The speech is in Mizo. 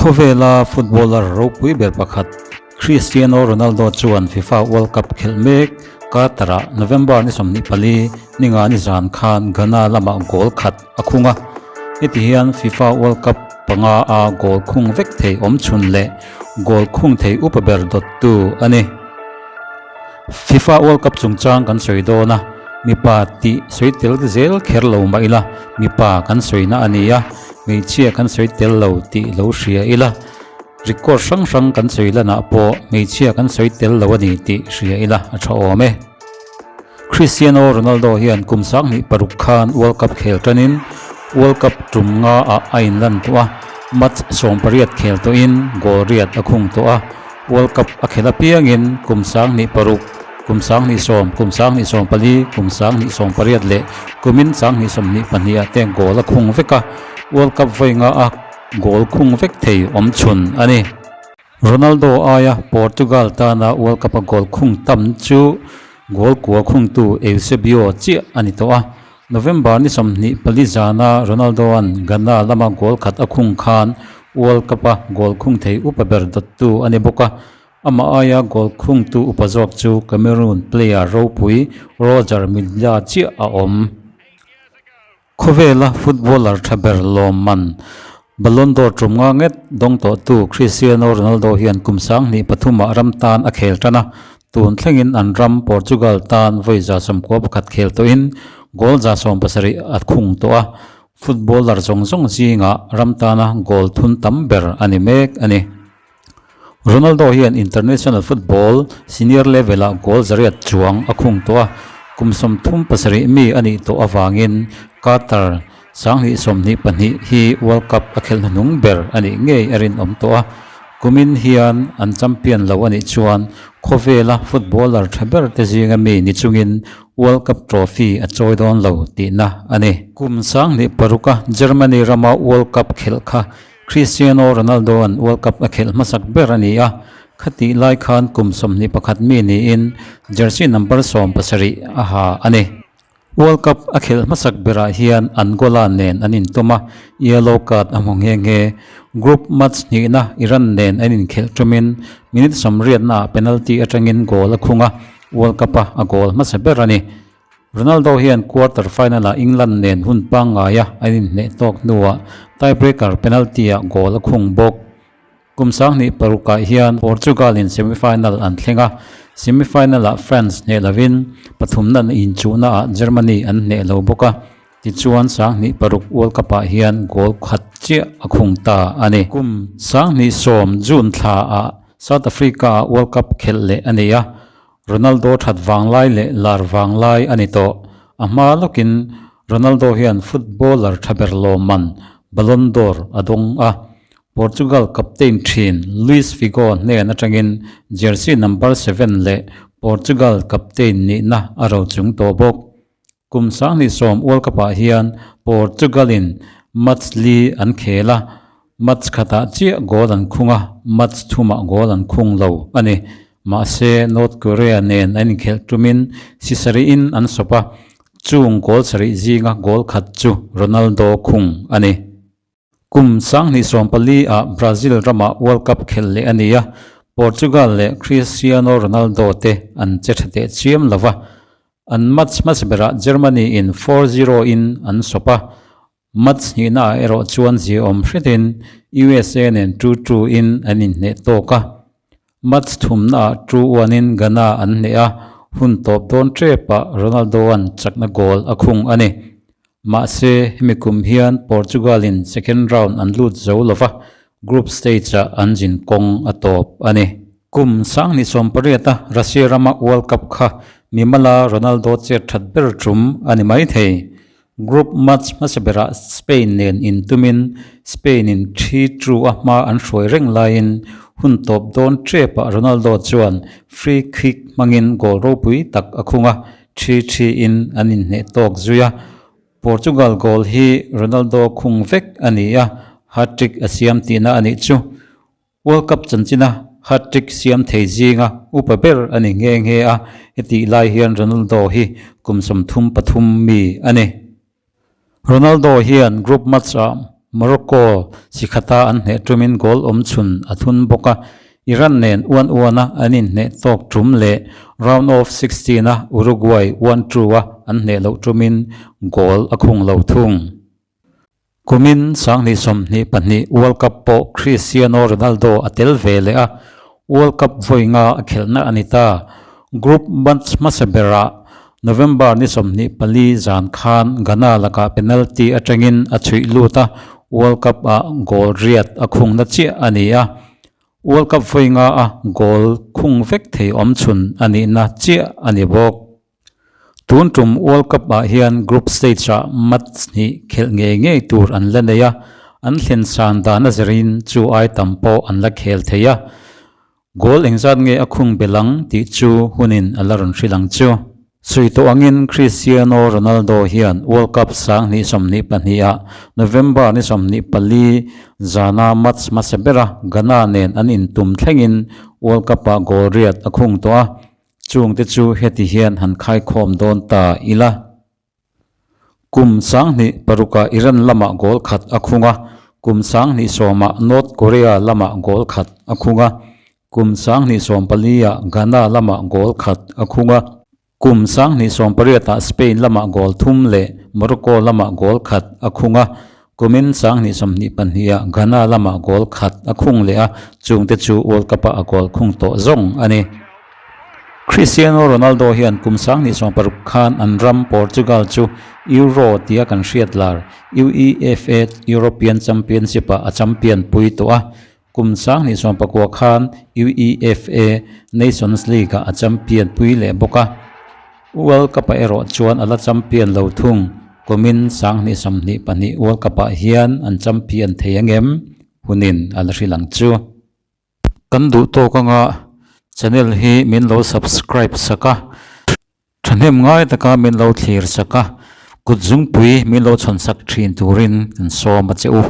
Khawvela footballer ropui ber pakhat Cristiano Ronaldo chuan FIFA World Cup khelh mek Qatar-ah November ni 24 ninga ni zan khan Ghana lamah goal khat a khung a. Heti hian FIFA World Cup panga a goal khung vek thei awm chhun leh goal khung thei upa ber dawttu a ni. FIFA World Cup chungchang kan sawi dawn a, mipa tih sawi tel zel kher lo mah ila, mipa kan sawina a ni a, hmeichhia kan sawi tel lo tih lo hria ila, record hrang hrang kan sawi lanah pawh hmeichhia kan sawi tel lo a ni tih hria ila a tha awm e. Cristiano Ronaldo hian kum 2006 khan World Cup khel tanin World Cup tum nga ah a inlan tawh a, match 18 khel tawhin goal riat a khung tawh a, World Cup a khelh apiangin kum 2006, kum 2010, kum 2014, kum 2018 leh kumin 2022 ah te goal a khung vek a, World Cup vawi nga a goal khung vek thei awm chhun a ni. Ronaldo aia Portugal tana World Cup a goal khung tam chu goal kua khungtu Eusebio chiah a ni tawh a. November ni 24 zana Ronaldo-a'n Ghana lama goal khat a khung khan World Cup-a goal khung thei upa ber dawttu a ni bawk a. Amah aia goal khungtu upa zawk chu Cameroon player ropui Roger Milla chiah a awm. Khawvela footballer tha ber lawmman Ballon d'Or tum nga nget dawng tawhtu Cristiano Ronaldo hian kum 2003 ah ram tan a khel tan a, tun thlengin an ram Portugal tan vawi 91 khel tawhin goal 70 a khung tawh a, footballer zawng zawng zingah ram tana goal thun tam ber a ni mek a ni. Ronaldo hian international football senior level-ah goal 100 chuang a khung tawh a, kum 37 mi a nih tawh avangin Qatar 2022 hi World Cup a khelh hnuhnung ber a nih ngei a rinawm tawh a, kumin hian an champion lo a nih chuan khawvela footballer tha ber te zinga mi ni chungin World Cup trophy a chawi dawn lo tihna a ni. Kum 2006 a Germany rama World Cup khelh kha Cristiano Ronaldo-a'n World Cup a khelh hmasak ber a ni a, khatih lai khan kum 21 mi niin jersey number 17 a ha a ni. World Cup a khelh hmasak berah hian Angola nen an intum a, yellow card a hmu nghe nghe. Group match hnihna Iran nen an inkhelh tumin minute 80 ah penalty atangin goal a khung a, World Cup-a a goal hmasa ber a ni. Ronaldo hian quarter final-ah England nen hun pangngaia an inhneh tawk hnuah tiebreaker penalty-ah goal a khung bawk. Kum 2006 ah hian Portugal-in semi-final an thleng a, semi-final-ah France hneh lovin pathumna inchuhnaah Germany an hneh lo bawk a, tichuan 2006 World Cup-ah hian goal khat chiah a khung ta a ni. Kum 2010 June thlaah South Africa-ah World Cup khelh leh a ni a, Ronaldo that vang lai leh lar vang lai a ni tawh. A hma lawkin Ronaldo hian footballer tha ber lawmman Ballon d'Or a dawng a. Portugal captain thin Luis Figo hnen atangin jersey number 7 leh Portugal captain nihna a rochung tawh bawk. Kum 2010 World Cup ah hian Portugal in match li an khel a, match khatah chiah goal an khung a, match thumah goal an khung lo a ni. Mahse, North Korea nen an inkhelh tumin si sarihin an sawp a, chung goal sarih zinga goal khat chu Ronaldo khung a ni. Kum 2014 ah Brazil ramah World Cup khelh leh a ni a, Portugal leh Cristiano Ronaldo te an che tha teh chiam lo va, an match hmasa berah Germany in 4-0 in an sawp a, match hnihna ah erawh chuan ziaawm hretin USA nen 2-2 in an inhneh tawk a, match thumna ah 2-1 in Ghana an hneh a, hun tawp dawn tepah Ronaldo-a'n chakna goal a khung a ni. Mahse, hemi kum hian Portugal in second round an lut zo lova, group stage ah an zin kawng a tawp a ni. Kum 2018 a Russia rama World Cup kha mimala Ronaldo chet that ber tum a ni mai thei. Group match hmasa berah Spain nen intumin Spain in 3-2 a hma an hruai reng laiin hun tawp dawn tepah Ronaldo chuan free kick hmangin goal ropui tak a khung a, 3-3 in an inhneh tawk zui a, Portugal goal hi Ronaldo khung vek a ni a, hat-trick a siam tihna a nih chu. World Cup chanchina hat-trick siam thei zinga upa ber a ni nghe nghe a, hetih lai hian Ronaldo hi kum 33 mi a ni. Ronaldo hian group match ah Morocco si khata an hneh tumin goal awmchhun a thun bawk a, Iran nen uan uana an inhneh tawk tum leh round of 16 a Uruguay 1-2 a an hneh loh tumin goal a khung lo thung. Kumin 2022 World Cup pawh Cristiano Ronaldo a tel ve leh a, World Cup vawi nga a khelhna a ni ta. Group match hmasa berah November ni 24 zan khan Ghana lakah penalty atangin a chhuih lut a, World Cup ah goal riat a khungna chiah a ni a. World Cup vawi nga a goal khung vek thei awmchhun a nihna chiah a ni bawk. Tun tum World Cup ah hian group stage ah match hnih khelh ngei ngei tur an la nei a, an thlen san dan a zirin chu ai tam pawh an la khel thei a. Goal engzat nge a khung belh ang tih chu hunin a la rawn hrilh ang chu. Sawi tawh angin Cristiano Ronaldo hian World Cup 2022 ah November ni 24 zana match hmasa bera Ghana nen an intum thlengin World Cup ah goal riat a khung tawh a, Chungte chu heti hian han khaikhawm dawn ta ila. Kum 2006ah Iran lamah goal khat a khung a, kum 2010ah North Korea lamah goal khat a khung a, kum 2014ah Ghana lamah goal khat a khung a, kum 2018ah Spain lamah goal thum leh Morocco lamah goal khat a khung a, kumin 2022ah Ghana lamah goal khat a khung leh a, chungte chu World Cup-ah a goal khung tawh zawng a ni. Cristiano Ronaldo hian kum 2016 khan an ram Portugal chu Euro tia kan hriat lar UEFA European Championship-ah a champion pui tawh a, kum 2019 khan UEFA Nations League-ah a champion pui leh bawk a. World Cup-ah erawh chuan a la champion lo thung, kumin 2022 World Cup-ah hian an champion thei angem? Hunin a la hrilh ang chu. Kan duh tawk anga channel hi min lo subscribe sak a, thahnem ngai taka min lo thlir sak a, kut zungpui min lo chhawn sak thin turin kan sawm a che u.